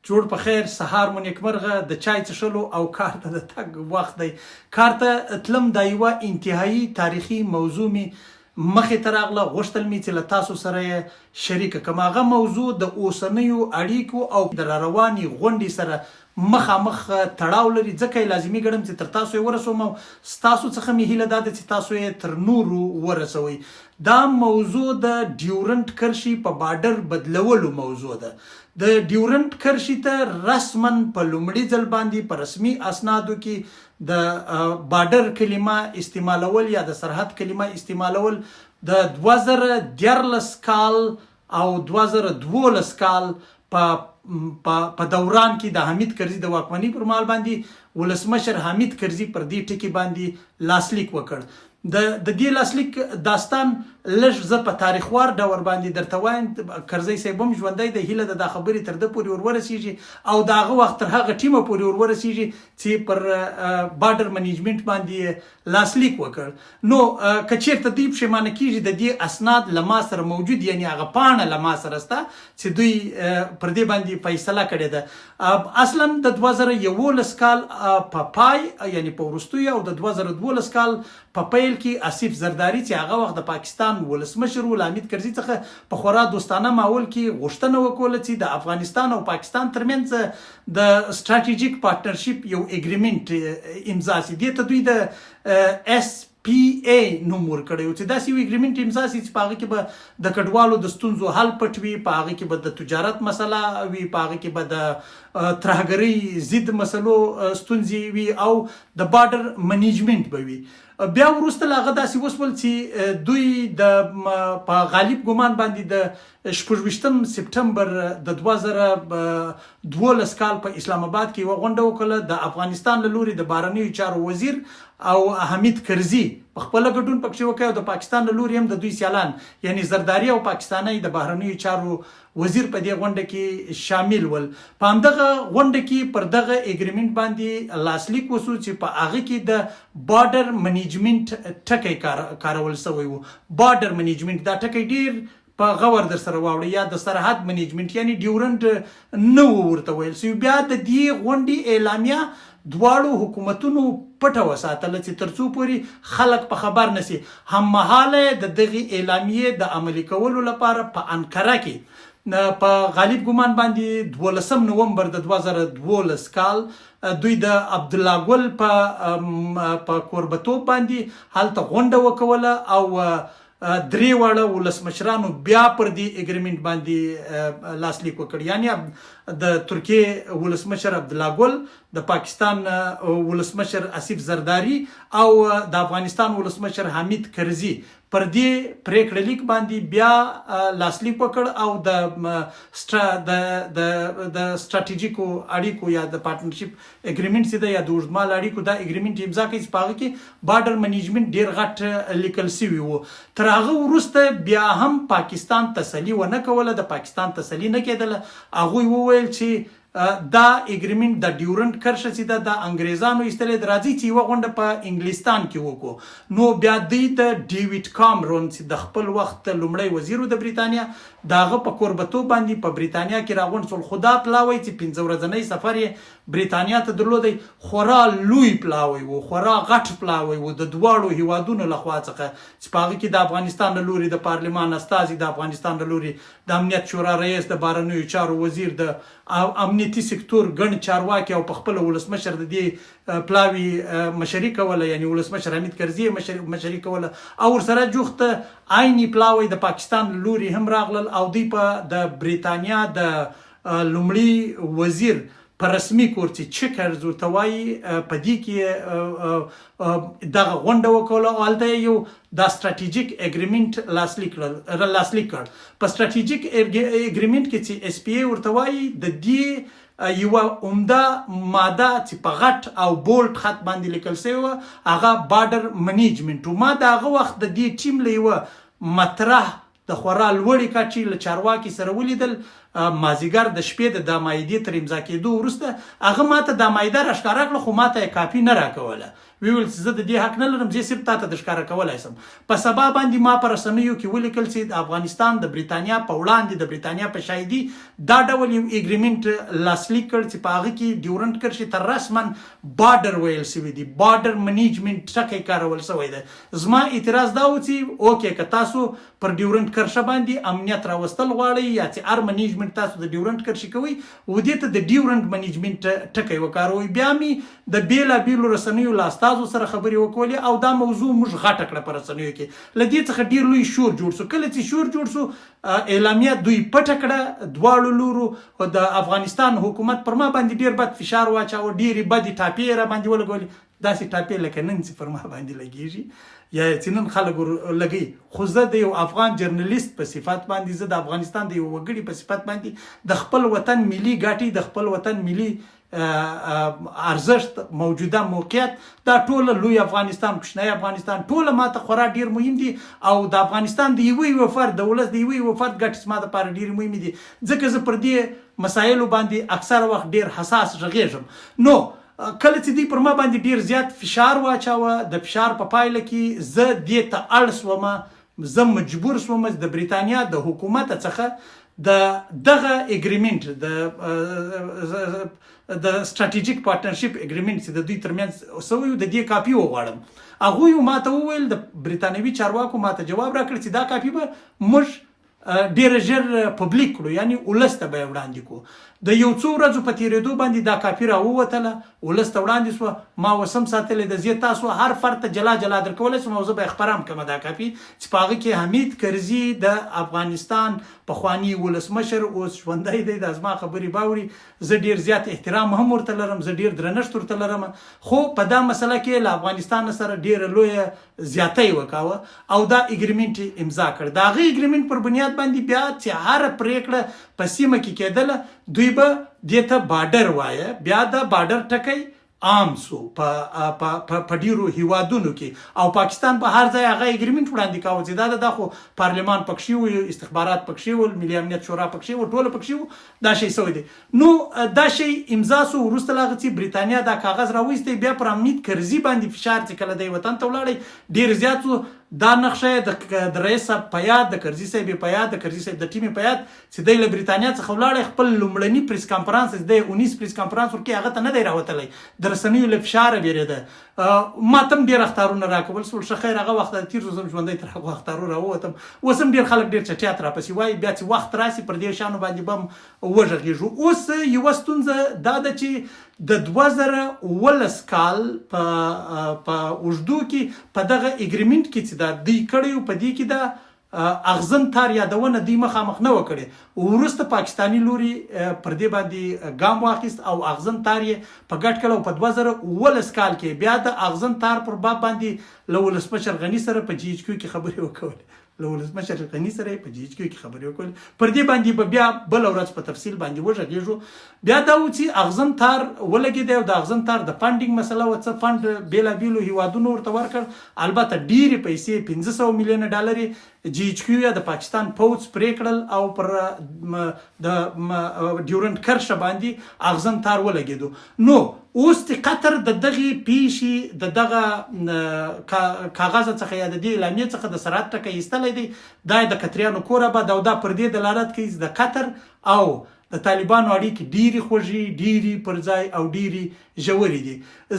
جوړ په خیر، سهار مو نیکمرغه، د چای څښلو او کار ته د تګ وخت دی. کار ته تلم، دا یوه انتهايي تاریخي موضوع مې مخې ته راغله، غوښتل مې چې له تاسو سره یې شریکه کړم. هغه موضوع د اوسنیو اړیکو او د راروانې غونډې سره مخامخ تړاو لري، ځکه یې لازمي ګڼم چې تر تاسو یې ورسوم او ستاسو څخه مې هیله دا ده چې تاسو یې تر نورو ورسوئ. دا موضوع د ډیورنډ کرښې په باډر بدلولو موضوع ده. د ډیورنډ کرښې ته رسما په لومړي ځل باندې په رسمي اسنادو کې د باډر کلمه استعمالول یا د سرحد کلمه استعمالول د 2013 کال او 2012 کال په په په دوران کې د حامد کرزي د واکمنۍ پر مهال باندې ولسمشر حامد کرزي پر دې ټکي باندې لاسلیک وکړ. د د دې لاسلیک داستان لږ زه په تاریخوار ډول باندې درته وایم. کرزی صاحب هم ژوندی دی، هیله ده دا خبرې تر ده پورې ور ورسیږي او د هغه وخت تر هغه ټیمه پورې ور ورسیږي چې پر بارډر منیجمنټ باندې لاسلیک وکړ. نو که چیرته دوی پښیمانه کیږي، د دې اسناد له ما سره موجود، یعنی هغه پاڼه له ما سره سته چې دوی پر دې باندې فیصله کړې ده. اصلا د 2011 کال په پای، یعنی په وروستیو، او د 2012 کال په پیل کې اصف زرداري چې هغه وخت د پاکستان ولسمشر و، له حامد کرزي څخه په خورا دوستانه ماحول کې غوښتنه وکوله چې د افغانستان او پاکستان ترمنځ د ستراتیژیک پارټنرشپ یو اګریمنټ امضا شي. دې ته دوی د اس پی ای نوم ورکړی و، چې داسې یو اګریمنټ امضا شي چې په هغه کې به د کډوالو د ستونزو حل پټ وي، په هغه کې به د تجارت مسله وي، په هغه کې به د ترهګرۍ ضد مسلو ستونزې وي او د بارډر منیجمنټ به وي. بیا وروسته له هغه داسې وشول چې دوی د په غالب ګمان باندې د شپږویشتم سپټمبر د 2012 کال په اسلام اباد کې یوه غونډه وکړه. د افغانستان له لوري د بهرنیو چارو وزیر او حامد کرزي په خپله ګډون پکښې وکړ او د پاکستان له لوري هم د دوی سیالان، یعنی زرداري او پاکستانی د بهرنیو چارو وزیر په دې غونډه کې شامل ول. په همدغه غونډه کې پر دغه اګریمنټ باندې لاسلیک وسو چې په هغه کې د بارډر منیجمنټ ټکی کارول شوی وو. بارډر منیجمنټ دا ټکی ډیر په غور در سره واوړئ، یا د سرحد منیجمنټ، یعنی ډیورنډ نه وو ورته ویل سوي. بیا د دې غونډې اعلامیه دواړو حکومتونو پټه وساتله چې ترڅو پورې خلک په خبر نه سي. هممهاله یې د دغې اعلامیې د عملي کولو لپاره په انقره کې په غالب ګمان باندې دولسم نومبر د 2012 کال دوی د عبدالله ګل په په کوربتوب باندې هلته غونډه وکوله او درې واړه ولسمشرانو بیا پر دې اګریمنټ باندې لاسلیک وکړ، یعنی د ترکیې ولسمشر عبدالله ګل، د پاکستان ولسمشر اصف زرداري او د افغانستان ولسمشر حامد کرزي پر دې پریکړه لیک باندې بیا لاسلیک وکړ او د د د د ستراتیژیکو اړیکو یا د پارټنرشپ اګریمنټ چې ده یا د اوږدمهاله اړیکو دا اګریمنټ امضا کوي چې په هغه کې بارډر منیجمنټ ډیر غټ لیکل شوي وو. تر هغه وروسته بیا هم پاکستان تسلي ونه کوله، د پاکستان تسلي نه کېدله. هغوی وویل چې دا اګریمنټ، د ډیورنډ کرښه چې ده، دا انګریزانو ایستلې ده، راځئ چې یوه غونډه په انګلستان کې وکړو. نو بیا دوی د ډیویډ کامرون چې د خپل وخت لومړی وزیر و د بریتانیا، د هغه په کوربتوب باندې په بریتانیا کې راغونډ شول. خو دا پلاوی چې 5 ورځنی سفر یې بریتانیا ته درلودی، خورا لوی پلاوی وو، خورا غټ پلاوی وو د دواړو هیوادونو له خوا څخه، چې په هغه کې د افغانستان له لوري د پارلمان استازي، د افغانستان له لوري د امنیت شورا رئیس، د بهرنیو چارو وزیر، د امنیتي سکتور ګڼ چارواکي او په خپله ولسمشر د دې پلاوي مشري کوله، یعنی ولسمشر حامد کرزي یې مشري کوله او ورسره جوخت عیني پلاوی د پاکستان له لوري هم راغلل او دوی په د بریتانیا د لومړي وزیر په رسمي کور چې چکرز ورته وایي، په دې کې دغه غونډه وکوله او هلته یې یو دا ستراتیژیک اګریمنټ لاسلیک کړ. په ستراتیژیک اګریمنټ کې چې اس پي ای ورته وایي، د دې یوه عمده ماده چې په غټ او بولډ خط باندې لیکل شوې وه، هغه بارډر منیجمنټ و. ما د هغه وخت د دې ټیم له یوه مطرح د خورا لوړې کچې له چارواکي سره ولیدل. مازیګر د شپې د دا معاهدې تر امضا کېدو وروسته هغه ماته دا معاهده راښکاره کړه، خو ماته یې کاپي نه راکوله. ویې ویل چې زه د دې حق نه لرم، زه یې صرف تاته درښکاره کولای شم. په سبا باندې ما په رسنیو کې ولیکل چې د افغانستان د بریتانیا په وړاندې د بریتانیا په شاهدي دا ډول یو اګریمنټ لاسلیک کړ چې په هغه کې ډیورنډ کرښې ته رسما بارډر ویل شوي دي، بارډر منیجمنټ ټکی کارول شوی دی. زما اعتراض دا و چې اوکې که تاسو پر ډیورنډ کرښه باندې امنیت راوستل غواړئ یا چې ار منیجمنټ تاسو د ډیورنډ کرښې کوئ و دې ته د ډیورنډ منیجمنټ ټکی وکاروئ. بیا مې د بیلا بیلو رسنیو له استازو سره خبرې وکولې او دا موضوع موږ غټه کړه په رسنیو کې. له دې څخه ډیر لوی شور جوړ شو. کله چې شور جوړ شو اعلامیه دوی پټه کړه دواړو لورو. د افغانستان حکومت پر ما باندې ډیر بد فشار واچاوه، ډیرې بدې ټاپې یې راباندې ولګولې، داسې ټاپې لکه نن چې پر ما باندې لګیږي یا چې نن خلک ور لګي. خو زه د یو افغان جرنلیست په صفت باندې، زه د افغانستان د یو وګړي په صفت باندې د خپل وطن ملي ګټې، د خپل وطن ملي ارزښت، موجوده موقعیت، دا ټوله لوی افغانستان، کوچنی افغانستان، ټوله ماته خورا ډیر مهم دي او د افغانستان د یوه یوه فرد، د ولس د یوه یوه فرد ګټې زما دپاره ډېرې مهمې دي، ځکه زه پر دې مسایلو باندې اکثره وخت ډېر حساس غږېږم. نو کله چې دوی پر ما باندې ډېر زیات فشار واچاوه، د فشار په پایله کې زه دې ته اړ شوم، زه مجبور شوم چې د بریتانیا د حکومت څخه د دغه اګریمنټ، د د ستراتیژیک پارټنرشپ اګریمنټ چې د دوی ترمنځ سوی و، د دې کاپي وغواړم. هغوی ماته وویل، د بریتانوي چارواکو ماته جواب راکړ چې دا کاپي به موږ ډېره ژر پبلیک کړو، یعنی ولس ته به یې وړاندې کړو. د یو څو ورځو په تېرېدو باندې دا کاپي راووتله، ولس ته وړاندې شوه. ما اوس هم ساتلې ده، زه تاسو هر فرد ته جلا جلا درکولی شم او زه به یې خپره هم کړم دا کاپي، چې په هغه کې حمید کرزي د افغانستان پخوانی ولسمشر اوس ژوندی دی، دا زما خبرې باوري، زه ډېر زیات احترام هم ورته لرم، زه ډېر درنښت ورته لرم، خو په دا مسله کې له افغانستان سره ډېره لویه زیاتی وکاوه او دا اګریمنټ یې امضا کړ. د هغه اګریمنټ پر بنیاد باندې بیا چې هره پریکړه په سیمه کې کېدله دوی به دې ته باډر وایه، بیا د باډر ټکی عام سو په په په په ډیرو هیوادونو کې او پاکستان په هر ځای هغه اګریمنټ وړاندې کاوه چې دا دا خو پارلمان پکښې و، استخبارات پکښې ول، ملي امنیت شورا پکښې و، ټوله پکښې و، دا شی سوی دی. نو دا شی امضا سو. وروسته له هغه چی بریتانیا دا کاغذ راوایستی بیا پر حمید کرزی باندی فشار چی کله دی وطن ته ولاړی ډیر زیات سو. دا نقشه یې د د رئیس صاحب په یاد، د کرزی صاحب یې په یاد، د کرزی صاحب د ټیم یې په یاد چی دی له بریتانیا څخه ولاړی خپل لومړني پریس کانفرانس چی دی اونیز پریس کانفرانس ورکوي هغه ته نه دی راوتلی، د رسنیو له فشاره ویریده. ماته هم ډیر اخطارونه راکول سول. ښه خیر هغه وخت تیر سو، زه هم ژوندی تر هغو اخطارو راووتم. اوس هم ډیر خلک ډیر چټیات راپسې وایي، بیا چې وخت راسي پر دې شیانو باندې به هم وغږیږو. اوس یوه ستونزه دا ده چې د 2017 کال په په اوږدو کې په دغه اګریمنټ کې چې دا دوی کړی و په دې کې دا اغزن تار یادونه دوی مخامخ نه وه کړې. وروسته پاکستاني لوري پر دې باندې ګام واخیست او اغزن تار یې په ګډ کړ او په 2017 کال کې بیا د اغزن تار پر باب باندې له ولسمشر غني سره په جي ایچ کیو کې خبرې وکولې. له ولسمشر غني سره یې په جي ایچ کیو کې خبرې وکولې. پر دې باندې به بیا بله ورځ په تفصیل باندې وغږېږو. بیا دا و چې اغزن تار ولګېدی او د اغزن تار د فنډینګ مسله وه، څه فنډ بېلابېلو هېوادونو ورته ورکړ، البته ډېرې پیسې 500 میلیونه ډالر یې جي ایچ کیو یا د پاکستان پوځ پرې کړل او پر د ډیورنډ کرښه باندې اغزن تار ولګېدو. نو اوس چې قطر د دغې پېښې د دغه کاغذ څخه یا د دې اعلامیې څخه د سرحد ټکی ایستلی دی، دا یې د قطریانو کور اباد او دا پر دې دلالت کوي چې د قطر او د طالبانو اړیکې ډېرې خوږې، ډېرې پر ځای او ډېرې ژورې دي.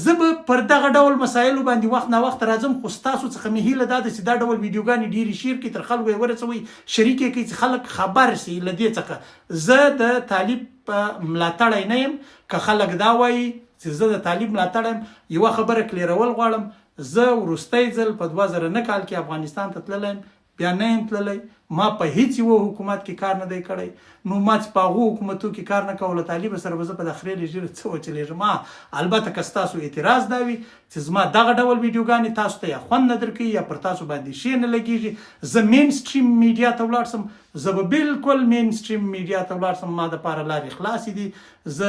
زه به پر دغه ډول مسایلو باندې وخت ناوخته راځم، خو ستاسو څخه مې هیله دا ده چې دا ډول ویډیوګانې ډېرې شیر کړئ، تر خلکو یې ورسوئ، شریک یې کړئ چې خلک خبر شي له دې څخه. زه د طالب ملاتړی نه یم، که خلک دا وايي چې زه د طالب ملاتړی یم، یوه خبره کلیرول غواړم، زه وروستی ځل په 2009 کال کې افغانستان ته تللی یم، بیا نه یم تللی، ما په هیڅ یوه حکومت کې کار نه دی کړی، نو ما چې په هغو حکومتو کې کار نه کاوه له طالبه سره به زه په دا خریلې ږیره څه وچلیږم. ها البته که ستاسو اعتراض دا وي چې زما دغه ډول ویډیوګانې تاسو ته یا خوند نه درکوي یا پر تاسو باندې ښې نه لګیږي، زه مین سټریم میډیا ته ولاړ شم، زه به بالکل مین سټریم میډیا ته ولاړ شم، ما دپاره لارې خلاصې دي، زه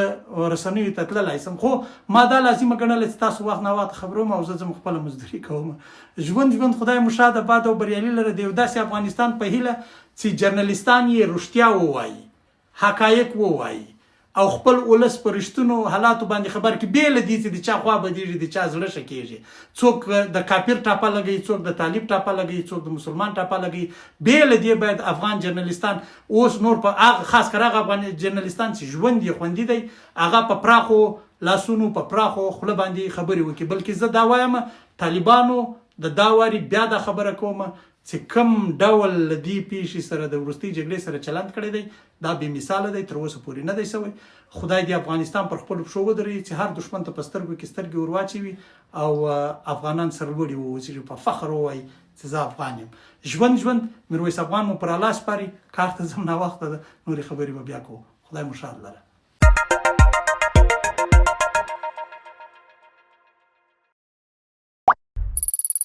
رسنیو ته تللای شم، خو ما دا لازمه ګڼله چې تاسو وخت ناوخته خبروم او زه ځم خپله مزدوري کوم. ژوند ژوند خدای مو ښاد اباد او بریالي لره، د یو داسې افغانستان په هیله چې جرنلستان یې رښتیا ووایي. حقایق ووايي او خپل ولس په رښتونو حالاتو باندې خبر کړي، بې له دې چې د چا خوا بدېږي، د چا زړه ښه کېږي. څوک د کافر ټاپه لګوي، څوک د طالب ټاپه لګوي، څوک د مسلمان ټاپه لګوي. بې له دې باید افغان جرنلستان اوس نور په هغه خاص کر هغه افغان جرنلستان چې ژوند یې خوندي دی، هغه په پراخو لاسونو په پراخو خوله باندې خبرې وکړي. بلکې زه دا وایم طالبانو د دا واري بیا دا خبره کوم چې کوم ډول له دې پېښې سره د وروستۍ جګړې سره چلند کړی دی، دا بې مثاله دی، تر اوسه پورې نه دی شوی. خدای دې افغانستان پر خپلو پښو ودروي چې هر دښمن ته په سترګو کې سترګې ور واچوي او افغانان سرلوړي واوسېږي، په فخر ووايي چې زه افغان یم. ژوند ژوند، میرویس افغان مو پر الله سپاري. کار ته ځم، ناوخته ده، نورې خبرې به بیا کوو. خدای مو ښاد لره.